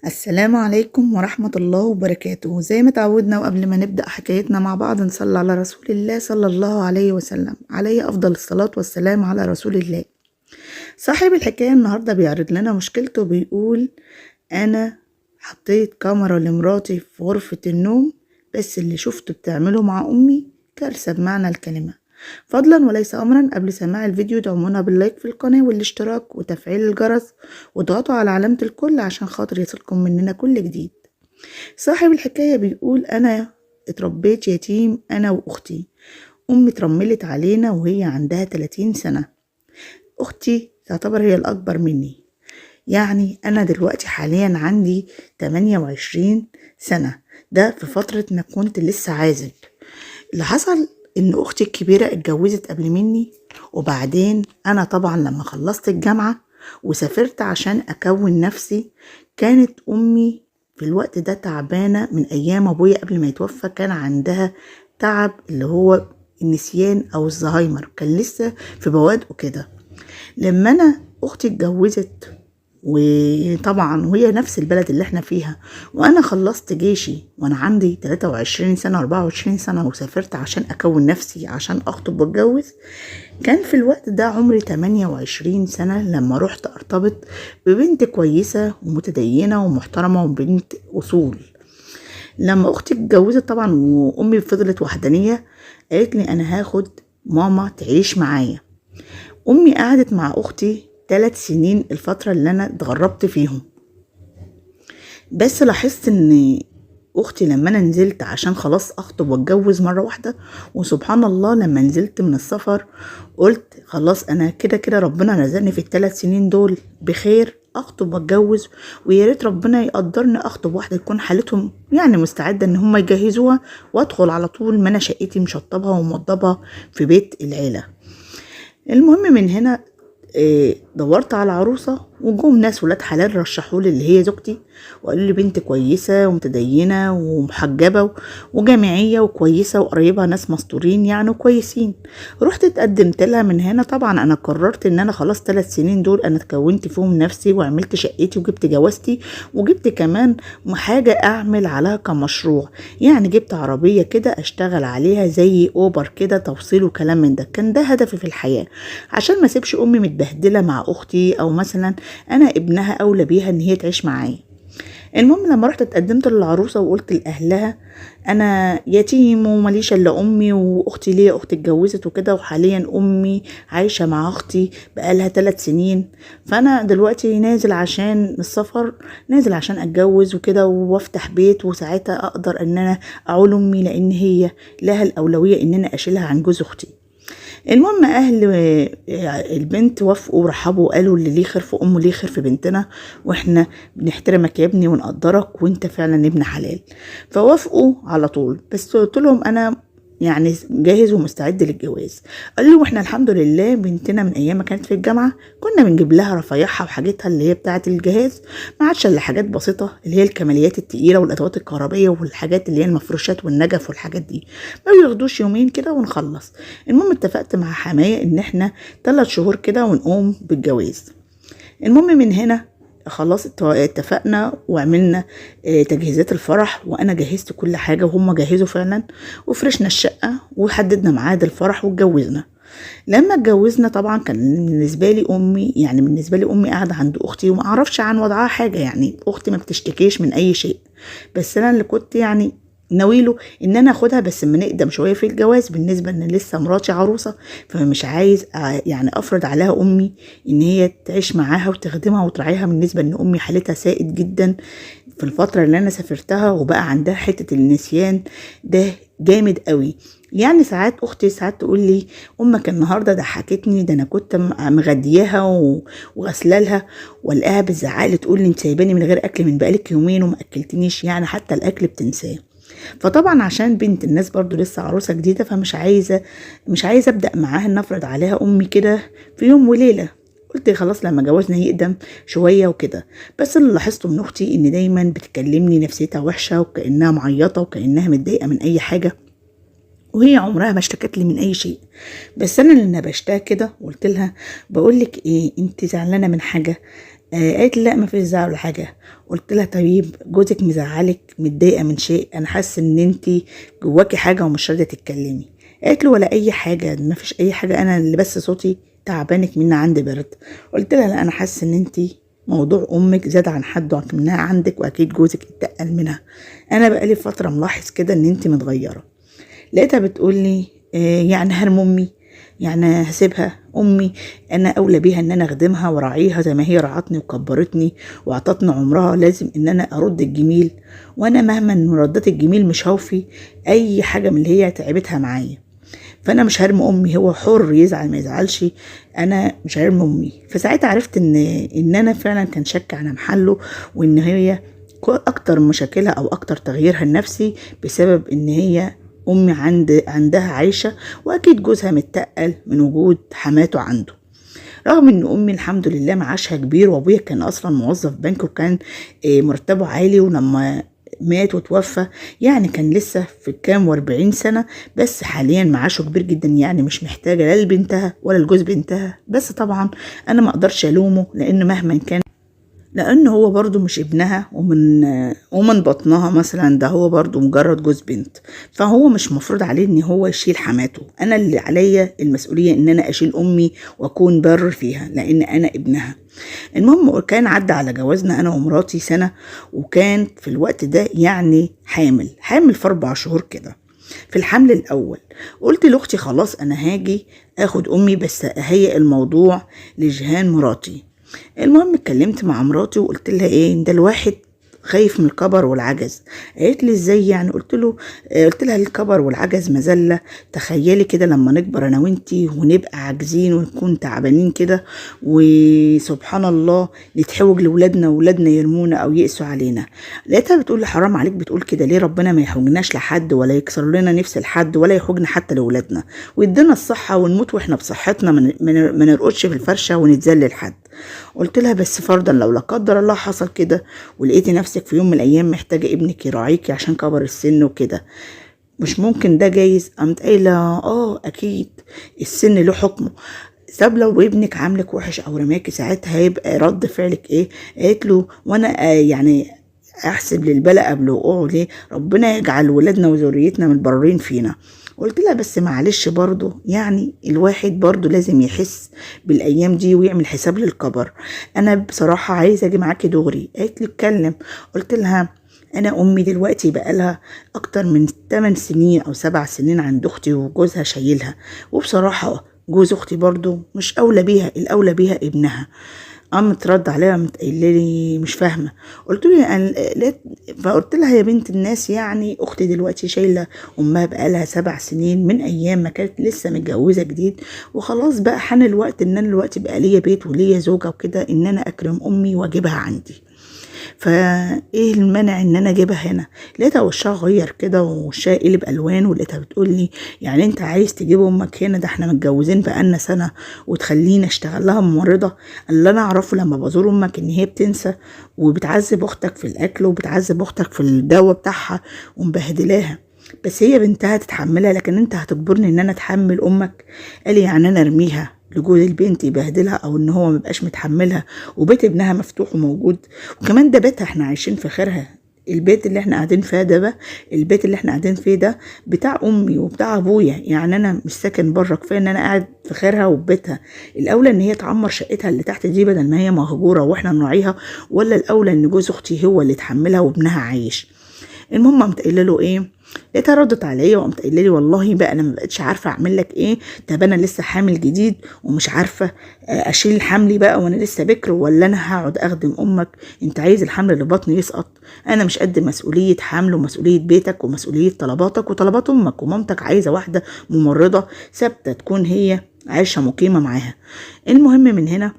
السلام عليكم ورحمة الله وبركاته. زي ما تعودنا وقبل ما نبدأ حكايتنا مع بعض نصلي على رسول الله صلى الله عليه وسلم، عليه أفضل الصلاة والسلام على رسول الله. صاحب الحكاية النهاردة بيعرض لنا مشكلته، بيقول أنا حطيت كاميرا لمراتي في غرفة النوم، بس اللي شفته بتعمله مع أمي كارثة بمعنى الكلمة. فضلا وليس أمرا، قبل سماع الفيديو دعمونا بال like في القناة والاشتراك وتفعيل الجرس واضغطوا على علامة الكل عشان خاطر يصلكم مننا كل جديد. صاحب الحكاية بيقول أنا اتربيت يتيم أنا وأختي، أمي اترملت علينا وهي عندها 30 سنة، أختي تعتبر هي الأكبر مني، يعني أنا دلوقتي حاليا عندي 28 سنة، ده في فترة ما كنت لسه عازب. اللي حصل إن أختي الكبيرة اتجوزت قبل مني، وبعدين أنا طبعا لما خلصت الجامعة وسافرت عشان أكون نفسي، كانت أمي في الوقت ده تعبانة من أيام أبويا قبل ما يتوفى، كان عندها تعب اللي هو النسيان أو الزهايمر، كان لسه في بوادئه كده. لما أنا أختي اتجوزت، وطبعا وهي نفس البلد اللي احنا فيها، وانا خلصت جيشي وانا عندي 23 سنة 24 سنة، وسافرت عشان اكون نفسي عشان اخطب واتجوز. كان في الوقت ده عمري 28 سنة لما رحت ارتبط ببنت كويسة ومتدينة ومحترمة وبنت اصول. لما اختي اتجوزت طبعا وامي فضلت وحدانية، قالت لي انا هاخد ماما تعيش معايا. امي قعدت مع اختي 3 سنين الفترة اللي أنا اتغربت فيهم، بس لاحظت إن أختي لما أنا نزلت عشان خلاص أخطب وأتجوز مرة واحدة، وسبحان الله لما نزلت من السفر قلت خلاص أنا كده كده ربنا رزقني في ال3 سنين دول بخير، أخطب وأتجوز، ويا ريت ربنا يقدرني أخطب واحدة تكون حالتهم يعني مستعدة إن هم يجهزوها، وأدخل على طول ما أنا شقتي مشطبها وموضبها في بيت العيلة. المهم من هنا دورت على عروسة، وجم ناس ولاد حلال رشحولي اللي هي زوجتي، وقالوا لي بنت كويسة ومتدينة ومحجبة وجامعية وكويسة وقريبها ناس مستورين يعني وكويسين. رحت اتقدمت لها. من هنا طبعا انا قررت ان انا خلاص 3 سنين دول انا اتكونت فيهم نفسي وعملت شقتي وجبت جوازتي وجبت كمان حاجة اعمل عليها كمشروع، يعني جبت عربية كده اشتغل عليها زي اوبر كده توصيل وكلام من ده. كان ده هدفي في الحياة عشان ما اسيبش امي متبهدلة مع اختي، او مثلا انا ابنها اولى بيها ان هي تعيش معايا. المهم لما رحت اتقدمت للعروسه وقلت لاهلها انا يتيم ومليش الا امي واختي، ليا اختي اتجوزت وكده، وحاليا امي عايشه مع اختي بقالها 3 سنين، فانا دلوقتي نازل عشان السفر، نازل عشان اتجوز وكده وافتح بيت، وساعتها اقدر ان انا اعول امي لان هي لها الاولوية ان انا اشيلها عن جوز اختي. المهم اهل البنت وافقوا ورحبوا وقالوا اللي ليه خير في امه ليه خير في بنتنا، واحنا بنحترمك يا ابني ونقدرك وانت فعلا ابن حلال، فوافقوا على طول. بس قلت لهم انا يعني جاهز ومستعد للجواز. قالوا لي واحنا الحمد لله بنتنا من ايام ما كانت في الجامعة كنا بنجيب لها رفايعها وحاجتها اللي هي بتاعه الجهاز، ما عادش الا حاجات بسيطة اللي هي الكماليات التقيله والادوات الكهربائية والحاجات اللي هي المفروشات والنجف والحاجات دي، ما بياخدوش يومين كده ونخلص. المهم اتفقت مع حماية ان احنا 3 شهور كده ونقوم بالجواز. المهم من هنا خلاص اتفقنا وعملنا تجهيزات الفرح، وانا جهزت كل حاجة وهم جهزوا فعلا، وفرشنا الشقة وحددنا ميعاد الفرح واتجوزنا. لما اتجوزنا طبعا كان بالنسبة لي امي، يعني بالنسبة لي امي قاعدة عند اختي وما اعرفش عن وضعها حاجة، يعني اختي ما بتشتكيش من اي شيء، بس انا اللي كنت يعني ناويله ان انا اخدها بس اما نقدم شوية في الجواز، بالنسبة ان لسه مراتي عروسه، فمش عايز يعني افرض عليها امي ان هي تعيش معاها وتخدمها وتراعيها، بالنسبة ان امي حالتها سائد جدا في الفترة اللي انا سافرتها، وبقى عندها حتة النسيان ده جامد قوي. يعني ساعات اختي ساعات تقول لي امك النهارده ضحكتني، ده انا كنت مغدياها وغسلالها، والاقيها بتزعق تقول لي انت سايباني من غير اكل من بقالك يومين وما اكلتنيش، يعني حتى الاكل بتنساه. فطبعا عشان بنت الناس برضو لسه عروسه جديدة، فمش عايزه مش عايزه ابدا معاها ان افرض عليها امي كده في يوم وليلة. قلت خلاص لما جوازنا يقدم شوية وكده. بس اللي لاحظته من اختي ان دايما بتكلمني نفسيتها وحشة وكانها معيطه وكانها متضايقة من اي حاجة، وهي عمرها ما اشتكت لي من اي شيء. بس انا اللي نبشتها كده وقلت لها بقول لك ايه، انت زعلانة من حاجة؟ قالت لي لا ما فيش زعل ولا حاجة. قلت لها طيب جوزك مزعلك، متضايقة من شيء؟ انا حاسه ان انتي جواكي حاجة ومش راضية تتكلمي. قالت له ولا اي حاجة، ما فيش اي حاجة، انا اللي بس صوتي تعبانك مني، عندي برد. قلت لها لا انا حاسه ان انتي موضوع امك زاد عن حده منها عندك، واكيد جوزك اتقل منها. انا بقالي فترة ملاحظ كده ان انتي متغيرة. لقيتها بتقول لي يعني هرم امي، يعني هسيبها امي، انا اولى بيها ان انا اخدمها وراعيها زي ما هي رعتني وكبرتني واعطتني عمرها، لازم ان انا ارد الجميل، وانا مهما رديت الجميل مش هوفي اي حاجة من اللي هي تعبتها معايا، فانا مش هرمي امي، هو حر يزعل ما يزعلش، انا مش هرمي امي. فساعتها عرفت ان انا فعلا كان شك على محله، وان هي اكتر مشاكلها او اكتر تغييرها النفسي بسبب ان هي امي عندها عايشه، واكيد جوزها متقل من وجود حماته عنده. رغم ان امي الحمد لله معاشها كبير، وابويا كان اصلا موظف بنك وكان مرتبه عالي، ولما مات وتوفى يعني كان لسه في كام و40 سنة، بس حاليا معاشه كبير جدا، يعني مش محتاجة لا لبنتها ولا لجوز بنتها. بس طبعا انا ما اقدرش الومه، لان مهما كان، لان هو برضو مش ابنها ومن بطنها مثلا، ده هو برضو مجرد جوز بنت، فهو مش مفروض عليه ان هو يشيل حماته. انا اللي عليا المسؤولية ان انا اشيل امي واكون بر فيها لان انا ابنها. المهم كان عدى على جوازنا انا ومراتي سنة، وكان في الوقت ده يعني حامل في 4 شهور كده. في الحمل الاول قلت لاختي خلاص انا هاجي اخد امي، بس اهيئ الموضوع لجهان مراتي. المهم اتكلمت مع مراتي وقلت لها ايه ده، الواحد خايف من الكبر والعجز. قالت لي ازاي يعني؟ قلت لها الكبر والعجز مذلة، تخيلي كده لما نكبر انا وانتي ونبقى عاجزين ونكون تعبانين كده، وسبحان الله نتحوج لولادنا وولادنا يرمونا او يقسوا علينا. لقيتها بتقول لي حرام عليك بتقول كده ليه، ربنا ما يحوجناش لحد ولا يكسر لنا نفس لحد ولا يحوجنا حتى لولادنا، ويدينا الصحة ونموت واحنا بصحتنا، ما نرقدش في الفرشة ونتذلل لحد. قلت لها بس فرضا لو لا قدر الله حصل كده ولقيتي نفسك في يوم من الايام محتاجه ابنك يراعيكي عشان كبر السن وكده، مش ممكن ده جايز؟ قامت قايله اكيد السن له حكمه. طب لو ابنك عاملك وحش او رماكي ساعتها هيبقى رد فعلك ايه؟ قالت له وانا يعني احسب للبلاء قبل وقوعه ليه، ربنا يجعل ولادنا وذريتنا من البرين فينا. قلت لها بس معلش برضو يعني الواحد برضو لازم يحس بالايام دي ويعمل حساب للكبر. انا بصراحة عايزه اجي معاكي دغري. قالت لي اتكلم. قلت لها انا امي دلوقتي بقالها اكتر من 8 سنين او 7 سنين عند اختي وجوزها شايلها، وبصراحة جوز اختي برضو مش اولى بيها، الاولى بيها ابنها. قامت رد عليها قامت قايله لي مش فاهمه. قلت له فقلت لها يا بنت الناس، يعني اختي دلوقتي شايله امها بقالها 7 سنين من ايام ما كانت لسه متجوزة جديد، وخلاص بقى حان الوقت ان انا دلوقتي بقى ليا بيت وليا زوجه وكده، ان انا اكرم امي واجيبها عندي، فايه المانع ان انا اجيبها هنا؟ لقيتها وشها غير كده ووشها قلب الوان، ولقيتها بتقول لي يعني انت عايز تجيب امك هنا؟ ده احنا متجوزين بقالنا سنة وتخليني اشتغل لها ممرضة. اللي انا اعرفه لما بزور امك ان هي بتنسى وبتعذب اختك في الاكل وبتعذب اختك في الدواء بتاعها ومبهدلاها، بس هي بنتها تتحملها، لكن انت هتجبرني ان انا اتحمل امك؟ قال لي يعني انا ارميها لجوز البنت يبهدلها او ان هو مبقاش متحملها، وبيت ابنها مفتوح وموجود، وكمان ده بيتها، احنا عايشين في خيرها، البيت اللي احنا قاعدين فيه ده بقى، البيت اللي احنا قاعدين فيه ده بتاع امي وبتاع ابويا، يعني انا مش ساكن بره، كفاية ان انا قاعد في خيرها وبيتها. الاولى ان هي تعمر شقتها اللي تحت دي بدل ما هي مهجورة واحنا نراعيها، ولا الاولى ان جوز اختي هو اللي يتحملها وابنها عايش؟ المهم قامت قايله له ايه، لقيتها ردت عليا وقامت قايله لي والله بقى انا ما بقتش عارفه اعمل لك ايه، طب انا لسه حامل جديد ومش عارفه اشيل حملي بقى وانا لسه بكر، ولا انا هقعد اخدم امك؟ انت عايز الحمل اللي بطني يسقط؟ انا مش قد مسؤولية حمل ومسؤولية بيتك ومسؤولية طلباتك وطلبات امك، ومامتك عايزه واحدة ممرضة ثابتة تكون هي عايشه مقيمة معاها. المهم من هنا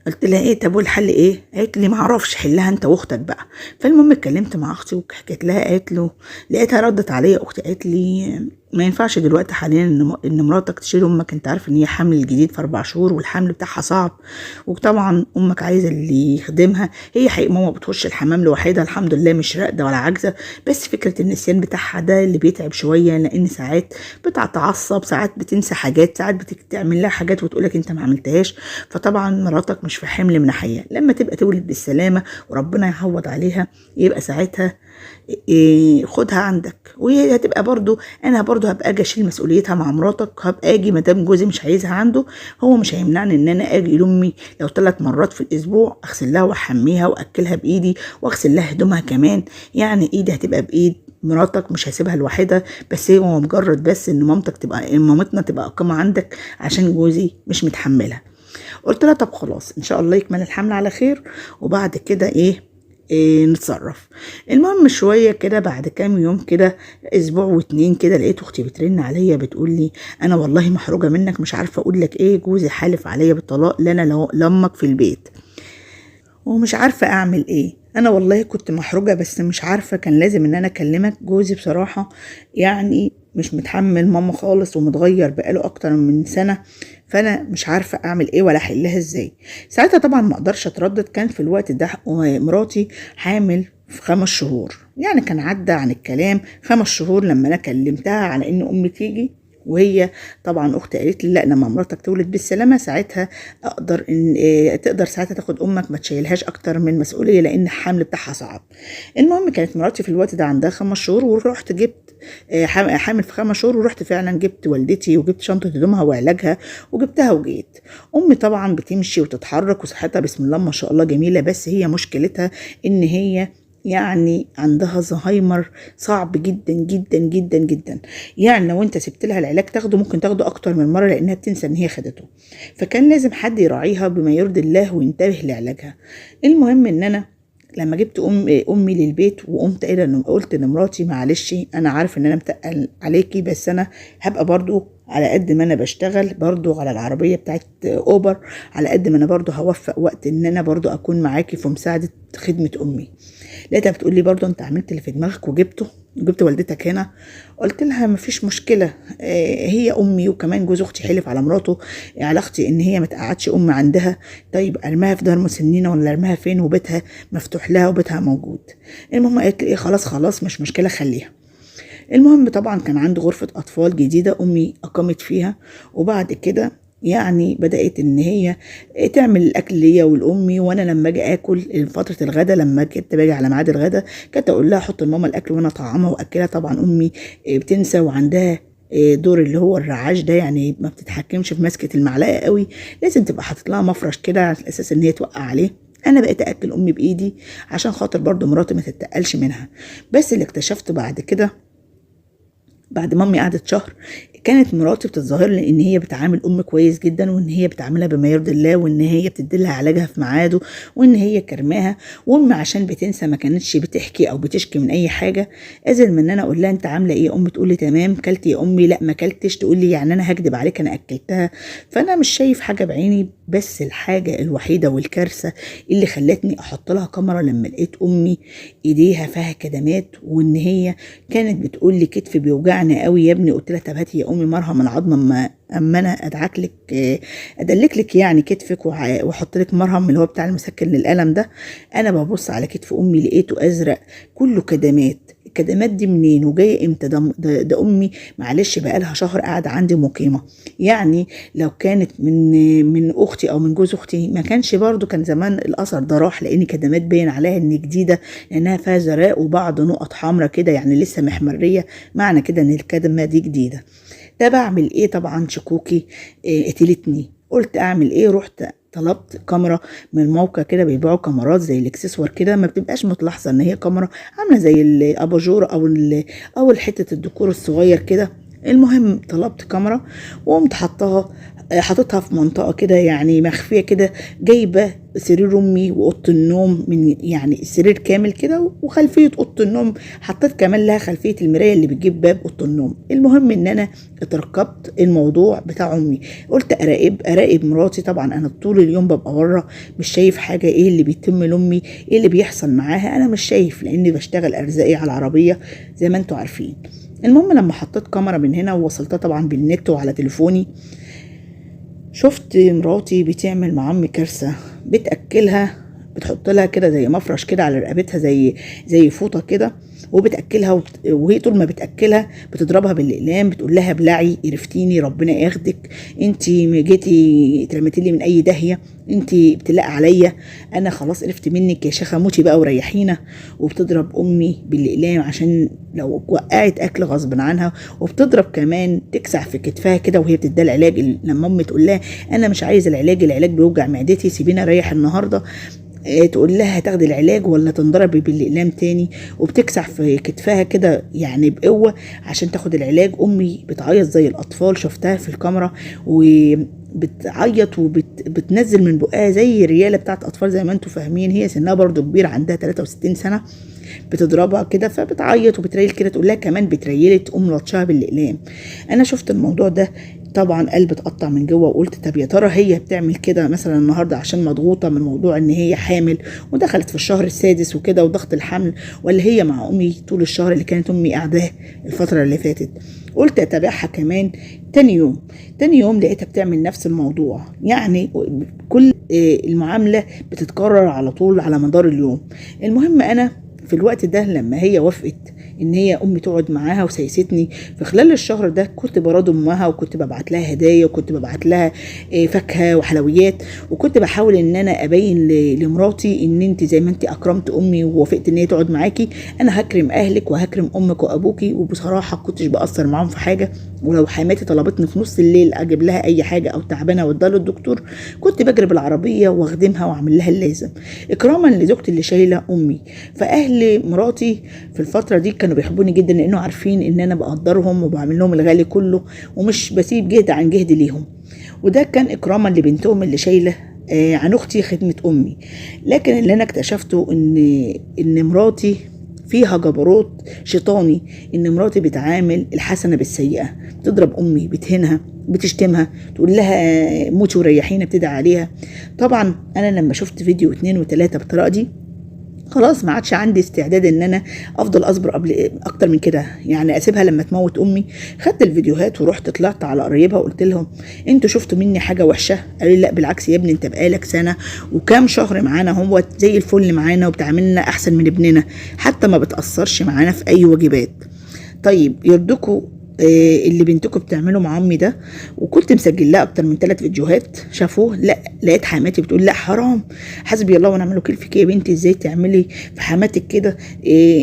قلت لها ايه طب والحل ايه؟ قالت لي معرفش، حلها انت واختك بقى. فالمهم اتكلمت مع اختي وحكيت لها، قالت له، لقيتها ردت عليا اختي قالت لي ما ينفعش دلوقتي حاليا ان مراتك تشيل امك، انت عارف ان هي حامل الجديد في 4 شهور والحمل بتاعها صعب، وطبعا امك عايزه اللي يخدمها، هي حقيقة ماما بتخش الحمام لوحدها الحمد لله مش راقده ولا عاجزه، بس فكرة النسيان بتاعها ده اللي بيتعب شوية، لان ساعات بتتعصب، ساعات بتنسى حاجات، ساعات بتعمل لها حاجات وتقولك انت ما عملتهاش، فطبعا مراتك مش مش في حمل من ناحية، لما تبقى تولد بالسلامة وربنا يعوض عليها يبقى ساعتها إيه خدها عندك، وهي هتبقى برضو انا برضو هبقى اجي اشيل مسؤوليتها مع مراتك، هبقى اجي مادام جوزي مش عايزها عنده، هو مش هيمنعني ان انا اجي لامي لو 3 مرات في الاسبوع، اغسل لها واحميها واكلها بايدي واغسل لها هدومها كمان، يعني ايدي هتبقى بايد مراتك، مش هسيبها لوحدها. بس هو مجرد بس ان مامتك تبقى، مامتنا تبقى اقامه عندك عشان جوزي مش متحملها. قلت لها طب خلاص ان شاء الله يكمل الحمل على خير وبعد كده ايه نتصرف. المهم شوية كده بعد كام يوم كده، اسبوع واتنين كده، لقيت اختي بترن عليا بتقول لي انا والله محروجه منك، مش عارفه اقول لك ايه، جوزي حالف عليا بالطلاق، لا انا لامك في البيت ومش عارفه اعمل ايه. انا والله كنت محروجه بس مش عارفه، كان لازم ان انا اكلمك. جوزي بصراحة يعني مش متحمل ماما خالص ومتغير بقاله اكتر من سنة، فانا مش عارفه اعمل ايه ولا احلها ازاي. ساعتها طبعا ما اقدرش اتردد، كان في الوقت ده مراتي حامل في 5 شهور، يعني كان عدى عن الكلام 5 شهور لما انا كلمتها على ان امي تيجي، وهي طبعا اختي قالت لي لا لما مراتك تولد بالسلامة ساعتها اقدر ان تقدر ساعتها تاخد امك، ما تشيلهاش اكتر من مسؤولية لان الحمل بتاعها صعب. المهم كانت مراتي في الوقت ده عندها 5 شهور، ورحت جبت حامل في 5 شهور، ورحت فعلا جبت والدتي وجبت شنطه هدومها وعلاجها وجبتها وجيت. امي طبعا بتمشي وتتحرك وصحتها بسم الله ما شاء الله جميلة، بس هي مشكلتها ان هي يعني عندها زهايمر صعب جدا جدا جدا جدا، يعني لو انت سبت لها العلاج تاخده ممكن تاخده اكتر من مرة لانها بتنسى ان هي خدته، فكان لازم حد يراعيها بما يرضي الله وينتبه لعلاجها. المهم ان انا لما جبت امي للبيت وقمت قايله، قلت لمراتي معلش انا عارف ان انا متقل عليكي، بس انا هبقى برضو على قد ما انا بشتغل برضو على العربية بتاعت اوبر، على قد ما انا برضو هوفق وقت ان انا برضو اكون معاكي في مساعدة خدمة امي. لقيتها بتقول لي برضو انت عملت اللي في دماغك وجبته، جبت والدتك هنا. قلت لها مفيش مشكلة، هي امي، وكمان جوز اختي حلف على مراته على اختي ان هي ما تقعدش امي عندها، طيب ارميها في دار مسنين ولا ارميها فين وبيتها مفتوح لها وبيتها موجود. المهم قالت لي ايه خلاص خلاص مش مشكلة خليها. المهم طبعا كان عنده غرفة اطفال جديدة امي اقامت فيها، وبعد كده يعني بدأت ان هي تعمل الاكل ليا والامي، وانا لما اجي اكل فترة الغدا لما كنت باجي على ميعاد الغدا كنت اقول لها حط لماما الاكل وانا اطعمها واكلها. طبعا امي بتنسى وعندها دور اللي هو الرعاش ده، يعني ما بتتحكمش في مسكه المعلقة قوي، لازم تبقى حاطط لها مفرش كده على اساس ان هي توقع عليه. انا بقيت اكل امي بايدي عشان خاطر برضو مراتي ما تتقلش منها. بس اللي اكتشفته بعد كده، بعد مامي قعدت شهر، كانت مراتي بتتظاهر لي ان هي بتعامل امي كويس جدا، وان هي بتعاملها بما يرضي الله، وان هي بتدي لها علاجها في ميعاده، وان هي كرماها. وامي عشان بتنسى ما كانتش بتحكي او بتشكي من اي حاجة. ازل من ان انا اقول لها انت عامله ايه يا امي، تقول لي تمام. كلتي يا امي؟ لا ما كلتش. تقول لي يعني انا هكدب عليك انا اكلتها. فانا مش شايف حاجة بعيني. بس الحاجة الوحيدة والكارثه اللي خلتني احط لها كاميرا لما لقيت امي ايديها فيها كدمات، وان هي كانت بتقول لي كتفي بيوجعني قوي يا ابني. قلت لها طب هاتي يا امي مرهم العظمة اما انا ادعك لك ادلك لك يعني كتفك واحط لك مرهم اللي هو بتاع المسكن للالم ده. انا ببص على كتف امي لقيته ازرق كله كدمات. الكدمات دي منين وجاية امتى؟ ده امي معلش بقالها شهر قاعدة عندي مقيمة، يعني لو كانت من اختي او من جوز اختي ما كانش برضو، كان زمان الاثر ده راح، لان كدمات باين عليها ان جديدة، لانها فيها زراق وبعض نقط حمراء كده، يعني لسه محمريه، معنى كده ان الكدمه دي جديدة. ده بعمل ايه؟ طبعا شكوكي قتلتني. قلت اعمل ايه؟ رحت طلبت كاميرا من موقع كده بيبيعوا كاميرات زي الاكسسوار كده، ما بتبقاش متلاحظه ان هي كاميرا، عامله زي الاباجوره او حتة الديكور الصغير كده. المهم طلبت كاميرا وقمت حاططها في منطقة كده يعني مخفية كده، جايبه سرير امي واوضه النوم، من يعني السرير كامل كده وخلفيه اوضة النوم، حطيت كمان لها خلفية المراية اللي بتجيب باب اوضة النوم. المهم ان انا اتركبت الموضوع بتاع امي، قلت اراقب مراتي. طبعا انا طول اليوم ببقى بره مش شايف حاجة، ايه اللي بيتم لامي، ايه اللي بيحصل معاها، انا مش شايف لاني بشتغل ارزاقي على العربية زي ما انتوا عارفين. المهم لما حطيت كاميرا من هنا ووصلتها طبعا بالنت وعلى تليفوني، شفت مراتي بتعمل مع امي كارثة، بتاكلها بتحط لها كده زي مفرش كده على رقبتها، زي فوطه كده، وبتاكلها، وهي طول ما بتاكلها بتضربها بالاقلام، بتقول لها ابلعي قرفتيني ربنا ياخدك، انت جيتي اترميتي لي من اي داهية، انت بتلاقي عليا، انا خلاص قرفت منك يا شيخه، موتي بقى وريحينا. وبتضرب امي بالاقلام عشان لو وقعت اكل غصب عنها، وبتضرب كمان تكسع في كتفها كده وهي بتديها العلاج. لما امي تقول لها انا مش عايزه العلاج، العلاج بيوجع معدتي، سيبيني اريح النهارده، تقول لها تاخدي العلاج ولا تنضربي بالاقلام تاني، وبتكسع في كتفها كده يعني بقوة عشان تاخد العلاج. امي بتعيط زي الاطفال، شفتها في الكاميرا وبتعيط وبتنزل من بقها زي الرياله بتاعت اطفال، زي ما انتم فاهمين، هي سنها برضو كبير، عندها 63 سنة. بتضربها كده فبتعيط وبتريل كده، تقول لها كمان بتريلت، تقوم لطشها بالاقلام. انا شفت الموضوع ده طبعا قلبي اتقطع من جوه، وقلت طب يا ترى هي بتعمل كده مثلا النهارده عشان مضغوطه من موضوع ان هي حامل ودخلت في الشهر السادس وكده وضغط الحمل، ولا هي مع امي طول الشهر اللي كانت امي قاعداه الفترة اللي فاتت؟ قلت اتابعها كمان تاني يوم. تاني يوم لقيتها بتعمل نفس الموضوع، يعني كل المعاملة بتتكرر على طول على مدار اليوم. المهم انا في الوقت ده لما هي وافقت ان هي امي تقعد معاها وسايستني في خلال الشهر ده، كنت براضي امها، وكنت ببعت لها هدايا، وكنت ببعت لها فاكهة وحلويات، وكنت بحاول ان انا ابين لمراتي ان انت زي ما انت اكرمت امي ووافقت ان هي تقعد معاكي، انا هكرم اهلك وهكرم امك وابوكي. وبصراحة كنتش بقصر معاهم في حاجة، ولو حماتي طلبتني في نص الليل اجيب لها اي حاجة او تعبانة واديها للدكتور، كنت بجري بالعربية واخدمها واعمل لها اللازم اكراما لزوجتي اللي شايله امي. فاهل مراتي في الفترة دي كانوا بيحبوني جدا، لانه عارفين ان انا بقدرهم وبعمل لهم الغالي كله ومش بسيب جهد عن جهد ليهم، وده كان اكراما لبنتهم اللي شايله عن اختي خدمة امي. لكن اللي انا اكتشفته ان مراتي فيها جبروت شيطاني، ان مراتي بتعامل الحسنة بالسيئة، بتضرب امي، بتهينها، بتشتمها، تقول لها موتي وريحينا، بتدعي عليها. طبعا انا لما شفت فيديو 2 و3 بالطريقة دي، خلاص ما عادش عندي استعداد ان انا افضل اصبر قبل اكتر من كده، يعني اسيبها لما تموت امي. خدت الفيديوهات ورحت طلعت على قرايبها وقلت لهم انتوا شفتوا مني حاجة وحشة؟ قالوا لي لا بالعكس يا ابني، انت بقالك سنة وكام شهر معانا، هو زي الفل معانا وبتعاملنا احسن من ابننا، حتى ما بتاثرش معانا في اي واجبات. طيب يرضكوا اللي بنتكم بتعمله مع امي ده؟ وكنت مسجل لها اكتر من 3 فيديوهات شافوه. لا لقيت حماتي بتقول لا حرام، حسبي الله ونعم الوكيل فيك يا بنتي، ازاي تعملي في حماتك كده؟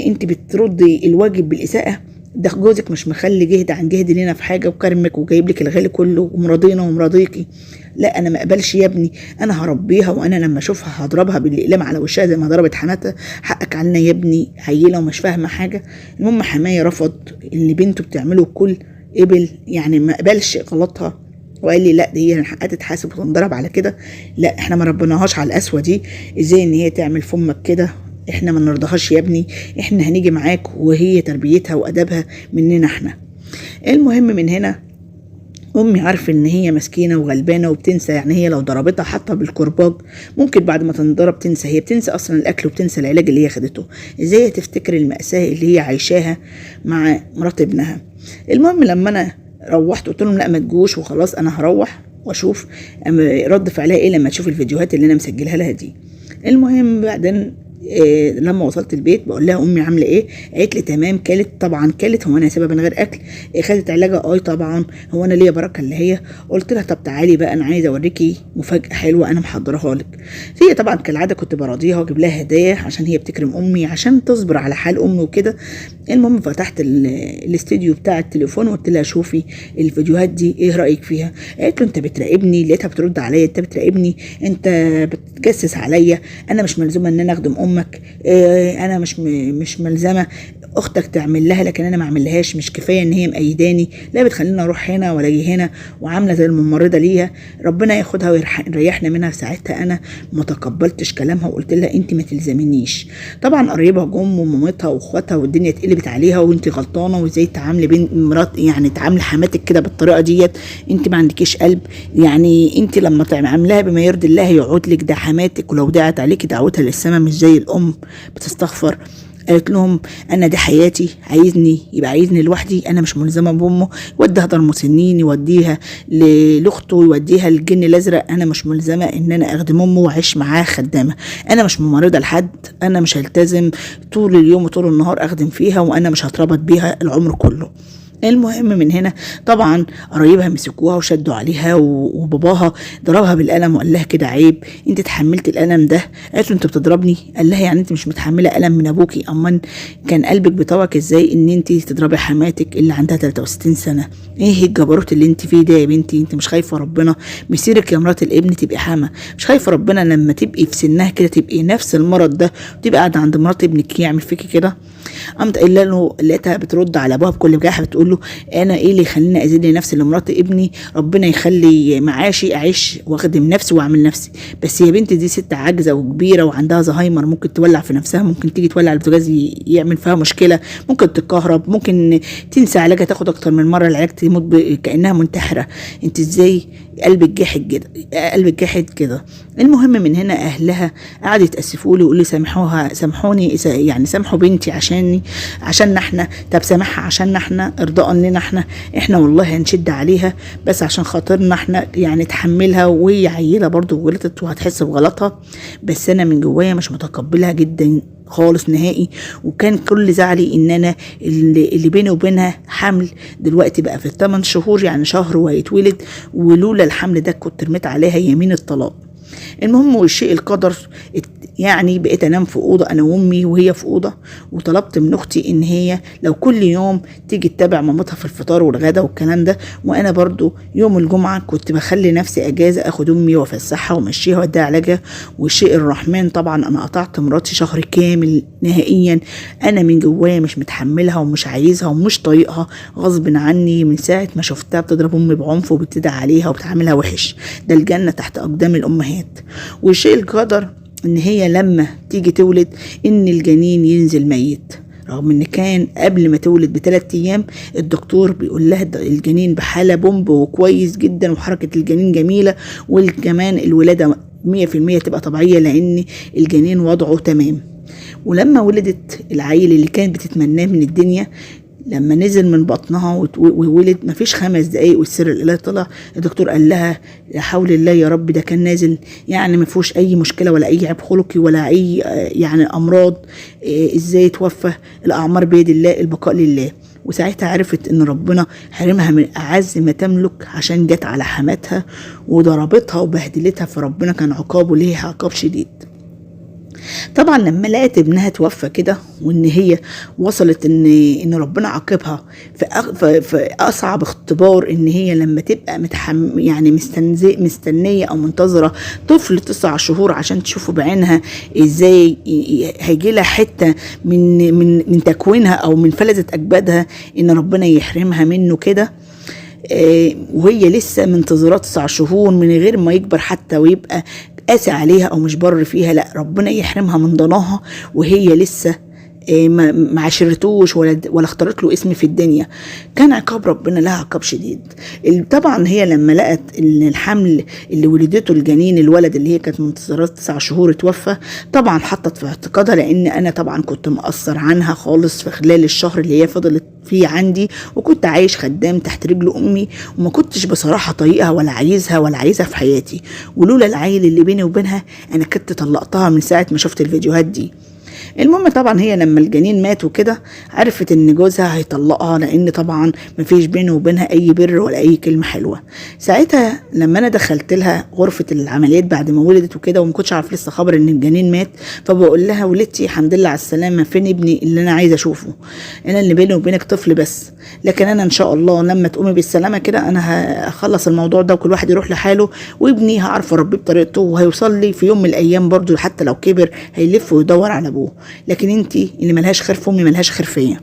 انت بتردي الواجب بالاساءة، ده جوزك مش مخلي جهد عن جهد لينا في حاجة، وكرمك وجايب لك الغالي كله ومراضينا ومراضيكي. لا انا ما اقبلش يا ابني، انا هربيها، وانا لما اشوفها هضربها بالاقلام على وشها زي ما ضربت حماتها، حقك علينا يا ابني، عيله ومش فاهمه حاجة. المهم حماية رفض اللي بنته بتعمله كل قبل، يعني ما قبلش غلطها، وقال لي لا دي هي حقها تتحاسب وتنضرب على كده، لا احنا ما ربناهاش على القسوة دي، ازاي ان هي تعمل في امك كده، احنا ما نرضاهاش يا ابني، احنا هنيجي معاك، وهي تربيتها وادبها مننا احنا. المهم من هنا امي عارفه ان هي مسكينه وغلبانه وبتنسى، يعني هي لو ضربتها حتى بالكرباج ممكن بعد ما تنضرب تنسى، هي بتنسى اصلا الاكل وبتنسى العلاج اللي هي خدته، ازاي تفتكر المأساة اللي هي عايشاها مع مرات ابنها؟ المهم لما انا روحت قلت لهم لا ما تجوش وخلاص، انا هروح واشوف رد فعلها ايه لما تشوف الفيديوهات اللي انا مسجلها لها دي. المهم بعدين لما وصلت البيت بقول لها امي عامله ايه؟ قالت لي تمام، كلت طبعا، كلت، هو انا سبب من غير اكل؟ خدت علاجها؟ اي طبعا، هو انا ليا بركة اللي هي. قلت لها طب تعالي بقى انا عايزه اوريكي مفاجاة حلوة انا محضراها لك. هي طبعا كالعادة كنت براضيها واجيب لها هدايا عشان هي بتكرم امي، عشان تصبر على حال امي وكده. المهم فتحت الاستديو بتاع التليفون وقلت لها شوفي الفيديوهات دي ايه رايك فيها؟ قالت له انت بتراقبني؟ لقيتها بترد عليا انت بتراقبني، انت بتجسس عليا، انا مش ملزومه ان انا اخدم امك، انا مش ملزمة اختك تعمل لها لكن انا ما اعملهاش، مش كفاية ان هي مأيداني، لا بتخليني اروح هنا ولا اجي هنا وعامله زي الممرضة ليها، ربنا ياخدها ويريحنا منها. ساعتها انا ما تقبلتش كلامها وقلت لها انت ما تلزمنيش. طبعا قريبها جم ومامتها واخواتها والدنيا اتقلبت عليها، وانت غلطانة وازاي تعاملي بين مرات، يعني تعاملي حماتك كده بالطريقة ديت، انت ما عندكيش قلب، يعني انت لما تعامليها بما يرضي الله يقعد لك، ده حماتك ولو دعت عليكي دعوتها للسما مش زي الام بتستغفر. قالت لهم انا دي حياتي، عايزني يبقى عايزني لوحدي، انا مش ملزمة بامه، يوديها دار مسنين، يوديها لاخته، يوديها للجن الازرق، انا مش ملزمة ان انا اخدم امه واعيش معاه خدامه، انا مش ممرضة لحد، انا مش هلتزم طول اليوم وطول النهار اخدم فيها، وانا مش هتربط بيها العمر كله. المهم من هنا طبعا قرايبها مسكوها وشدوا عليها، وباباها ضربها بالقلم وقال لها كده عيب، انت اتحملت القلم ده. قالت له انت بتضربني؟ قال لها يعني انت مش متحملة قلم من ابوكي، امال كان قلبك بيطوعك ازاي ان انت تضربي حماتك اللي عندها 63 سنة؟ ايه الجبروت اللي انت فيه ده يا بنتي؟ انت مش خايفة ربنا؟ مسيرك يا مرات الابن تبقي حما، مش خايفة ربنا لما تبقي في سنها كده تبقي نفس المرض ده وتبقي قاعدة عند مرات ابنك يعمل فيكي كده؟ قامت قايله له، لقيتها بترد على ابوها بكل بجاحه بتقول له انا ايه اللي يخليني ازيد لنفسي لمرات ابني؟ ربنا يخلي معاشي اعيش واخدم نفسي واعمل نفسي. بس يا بنتي دي ست عاجزه وكبيره وعندها زهايمر، ممكن تولع في نفسها، ممكن تيجي تولع البوتاجاز يعمل فيها مشكلة، ممكن تتكهرب، ممكن تنسى علاجها، تاخد اكتر من مرة العلاج، تموت كانها منتحره. انت ازاي قلبك جاحد كده؟ قلبك جاحد كده. المهم من هنا اهلها قعدوا يتاسفوا لي ويقولوا لي سامحوها، سامحوني، يعني سامحوا بنتي عشان احنا، طب سامحها عشان احنا، ارضاء لنا احنا والله هنشد عليها بس عشان خاطرنا احنا، يعني تحملها، وهي عيله برضو وغلطت وهتحس بغلطها، بس انا من جوايا مش متقبلها جدا خالص نهائي. وكان كل زعلي ان انا اللي بيني وبينها حمل دلوقتي بقى في 8 شهور، يعني شهر وهيتولد، ولولا الحمل ده كنت رميت عليها يمين الطلاق. المهم والشيء القدر، يعني بقيت انام في اوضة انا وامي وهي في اوضة، وطلبت من اختي ان هي لو كل يوم تيجي تتابع مامتها في الفطار والغدا والكلام ده، وانا برضو يوم الجمعة كنت بخلي نفسي اجازه، اخد امي وافسحها وامشيها واديها علاجها. والشيء الرحمن طبعا انا قطعت مراتي شهر كامل نهائيا، انا من جوايا مش متحملها ومش عايزها ومش طايقها غصب عني، من ساعة ما شفتها بتضرب امي بعنف وبتدعي عليها وبتعاملها وحش، ده الجنة تحت اقدام الامهات. والشيء القدر ان هي لما تيجي تولد ان الجنين ينزل ميت، رغم ان كان قبل ما تولد ب3 ايام الدكتور بيقول لها الجنين بحاله بومب وكويس جدا وحركه الجنين جميلة، وكمان الولادة 100% تبقى طبيعية لان الجنين وضعه تمام. ولما ولدت العيل اللي كانت بتتمناه من الدنيا، لما نزل من بطنها وولد مفيش 5 دقايق والسر الالهي طلع، الدكتور قال لها لا حول الله يا رب، ده كان نازل يعني ما فيهوش اي مشكلة ولا اي عيب خلقي ولا اي يعني امراض، ازاي توفى؟ الاعمار بيد الله، البقاء لله. وساعتها عرفت ان ربنا حرمها من اعز ما تملك عشان جت على حماتها وضربتها وبهدلتها، فربنا كان عقابه ليها عقاب شديد. طبعا لما لقت ابنها توفى كده، وان هي وصلت ان ربنا عاقبها في اصعب اختبار، ان هي لما تبقى يعني مستنيه او منتظره طفل 9 شهور عشان تشوفه بعينها ازاي هيجي لها حتة من من من تكوينها او من فلذة اجبادها، ان ربنا يحرمها منه كده، وهي لسه منتظراه 9 شهور من غير ما يكبر حتى ويبقى قاسي عليها او مش بر فيها، لا ربنا يحرمها من ضناها وهي لسه ما عشرتوش ولا اختارت له اسم في الدنيا. كان عقاب ربنا لها عقاب شديد. طبعا هي لما لقت ان الحمل اللي ولدته الجنين الولد اللي هي كانت منتظراه 9 شهور اتوفى، طبعا حطت في اعتقادها، لان انا طبعا كنت مقصر عنها خالص في خلال الشهر اللي هي فضلت فيه عندي، وكنت عايش خدام تحت رجل امي، وما كنتش بصراحة طايقها ولا عايزها ولا عايزها في حياتي، ولولا العيل اللي بيني وبينها انا كنت طلقتها من ساعة ما شفت الفيديوهات دي. المهم طبعا هي لما الجنين مات وكده عرفت ان جوزها هيطلقها، لان طبعا مفيش بينه وبينها اي بر ولا اي كلمة حلوة. ساعتها لما انا دخلت لها غرفة العمليات بعد ما ولدت وكده، وما كنتش عارف لسه خبر ان الجنين مات، فبقول لها ولدتي الحمد لله على السلامة، فين ابني اللي انا عايزه اشوفه؟ انا اللي بيني وبينك طفل بس، لكن انا ان شاء الله لما تقومي بالسلامة كده انا هخلص الموضوع ده وكل واحد يروح لحاله، وابني هعرف اربيه بطريقته وهيوصل لي في يوم من الايام برضو، حتى لو كبر هيلف ويدور على ابوه، لكن انتي اللي ملهاش خير في امي ملهاش خير فيا.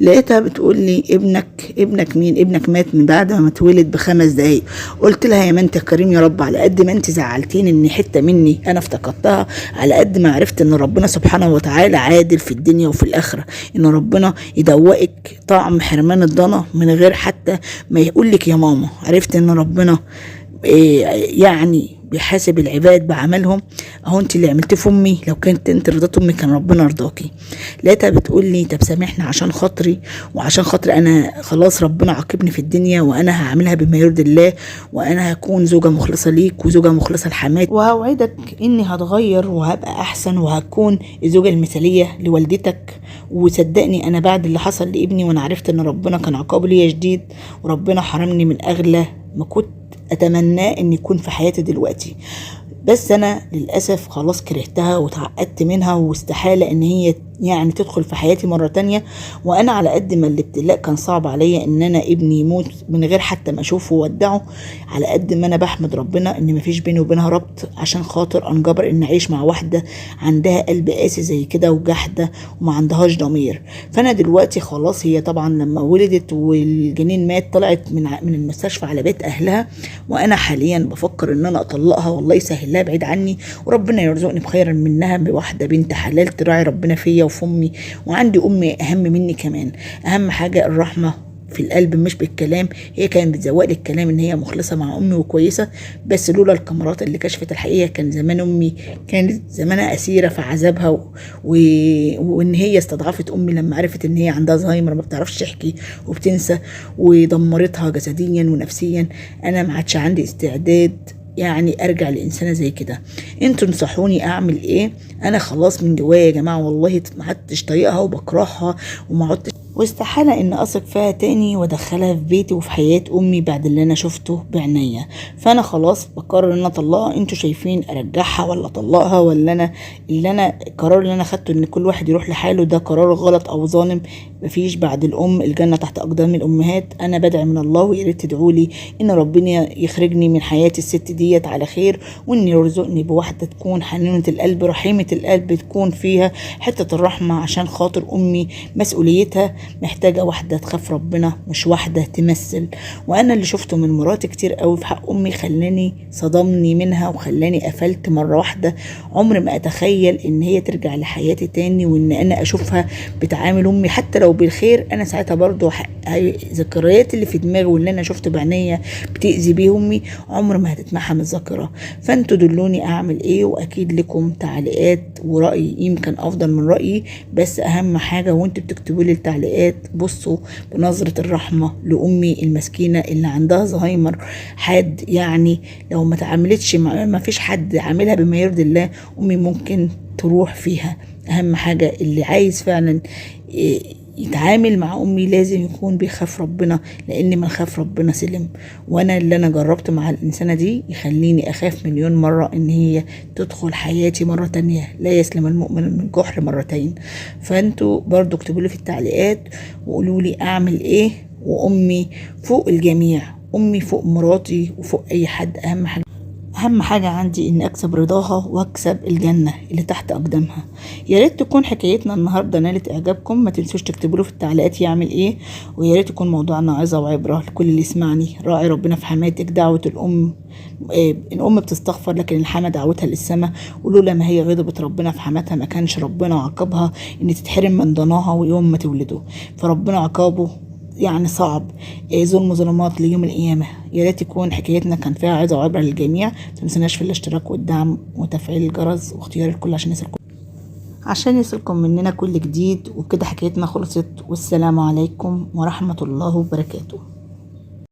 لقيتها بتقول لي ابنك مين؟ ابنك مات من بعد ما اتولد ب5 دقايق. قلت لها يا ما انت كريم يا رب، على قد ما انت زعلتيني ان حتة مني انا افتقدتها، على قد ما عرفت ان ربنا سبحانه وتعالى عادل في الدنيا وفي الاخرة، ان ربنا يدوقك طعم حرمان الضنا من غير حتى ما يقول لك يا ماما. عرفت ان ربنا يعني بيحاسب العباد بعملهم. اهو انت اللي عملتيه في امي، لو كانت انت رضيت امي كان ربنا رضاكي. لقيتها بتقول لي طب سامحني عشان خاطري، وعشان خاطر انا خلاص ربنا عاقبني في الدنيا، وانا هعملها بما يرضي الله، وانا هكون زوجة مخلصة ليك وزوجة مخلصة لحماتي، وهوعدك اني هتغير وهبقى احسن وهكون الزوجة المثالية لوالدتك. وصدقني انا بعد اللي حصل لابني وانا عرفت ان ربنا كان عقابه ليا شديد، وربنا حرمني من اغلى ما كنت اتمناه ان يكون في حياتي دلوقتي، بس انا للاسف خلاص كرهتها وتعقدت منها، واستحالة ان هي يعني تدخل في حياتي مرة تانية. وانا على قد ما الابتلاء كان صعب عليا ان انا ابني يموت من غير حتى ما اشوفه وودعه، على قد ما انا بحمد ربنا ان مفيش بيني وبينها ربط، عشان خاطر انجبر ان اعيش مع واحدة عندها قلب قاسي زي كده وجحدة وما عندهاش ضمير. فانا دلوقتي خلاص، هي طبعا لما ولدت والجنين مات طلعت من المستشفى على بيت اهلها، وانا حاليا بفكر ان انا اطلقها، والله يسهل لها بعيد عني، وربنا يرزقني بخير منها، بواحدة بنت حلال تراعي ربنا فيا وفي امي، وعندي امي اهم مني كمان. اهم حاجة الرحمة في القلب مش بالكلام. هي كانت بتزوق لي الكلام ان هي مخلصة مع امي وكويسة، بس لولا الكاميرات اللي كشفت الحقيقة كان زمان امي كانت زمانها اسيرة في عذابها، وان هي استضعفت امي لما عرفت ان هي عندها زهايمر ما بتعرفش تحكي وبتنسى، ودمرتها جسديا ونفسيا. انا ما عادش عندي استعداد يعني ارجع لانسانه زي كده. انتوا انصحوني اعمل ايه؟ انا خلاص من جوايا يا جماعة والله ما عدتش طايقها وبكرهها، وما عدتش واستحالة ان اثق فيها تاني وادخلها في بيتي وفي حياة امي بعد اللي انا شفته بعناية. فانا خلاص بقرر ان انا اطلقها. انتوا شايفين ارجعها ولا اطلقها؟ ولا انا اللي انا القرار اللي انا خدته ان كل واحد يروح لحاله ده قرار غلط او ظالم؟ مفيش بعد الام الجنة تحت اقدام الامهات. انا بدعي من الله، ويا ريت تدعوا لي ان ربنا يخرجني من حياة الست ديت على خير، وان يرزقني بواحدة تكون حنونة القلب رحيمة القلب، تكون فيها حتة الرحمة، عشان خاطر امي مسؤوليتها محتاجة واحدة تخاف ربنا مش واحدة تمثل. وانا اللي شفته من مراتي كتير قوي في حق امي خلاني صدمني منها وخلاني قفلت مرة واحدة. عمر ما اتخيل ان هي ترجع لحياتي تاني، وان انا اشوفها بتعامل امي حتى لو بالخير. انا ساعتها برضو ذكريات اللي في دماغي واللي انا شفته بعينيا بتأذي بيه امي عمر ما هتتمحى من الذاكرة. فانتوا دلوني اعمل ايه، واكيد لكم تعليقات ورأي يمكن افضل من رأيي، بس اهم حاجة وانتوا بتكتبوا لي التعليقات بصوا بنظرة الرحمة لأمي المسكينة اللي عندها زهايمر حاد. يعني لو ما تعاملتش ما فيش حد عاملها بما يرضي الله أمي ممكن تروح فيها. أهم حاجة اللي عايز فعلا يتعامل مع أمي لازم يكون بيخاف ربنا، لأن من خاف ربنا سلم. وأنا اللي أنا جربته مع الإنسانة دي يخليني أخاف مليون مرة إن هي تدخل حياتي مرة تانية. لا يسلم المؤمن من جحر مرتين. فأنتوا برضو اكتبوا لي في التعليقات وقولوا لي أعمل إيه. وأمي فوق الجميع، أمي فوق مراتي وفوق أي حد. أهم حاجة عندي إن أكسب رضاها وأكسب الجنة اللي تحت أقدامها. يا ريت تكون حكايتنا النهاردة نالت إعجابكم. ما تنسوش تكتبوا له في التعليقات يعمل إيه، ويا ريت يكون موضوعنا عظة وعبرة لكل اللي يسمعني. راعي ربنا في حماتك. دعوة الأم، الأم بتستغفر لكن الحما دعوتها للسما، ولولا ما هي غضبت ربنا في حماتها ما كانش ربنا عاقبها إن تتحرم من ضناها ويوم ما تولده. فربنا عقابه يعني صعب، ظلم ظلمات ليوم القيامة. يا ريت يكون حكايتنا كان فيها عظة وعبرة للجميع. ما تنسوناش في الاشتراك والدعم وتفعيل الجرس واختيار الكل عشان يصلكم مننا كل جديد. وكده حكايتنا خلصت، والسلام عليكم ورحمة الله وبركاته.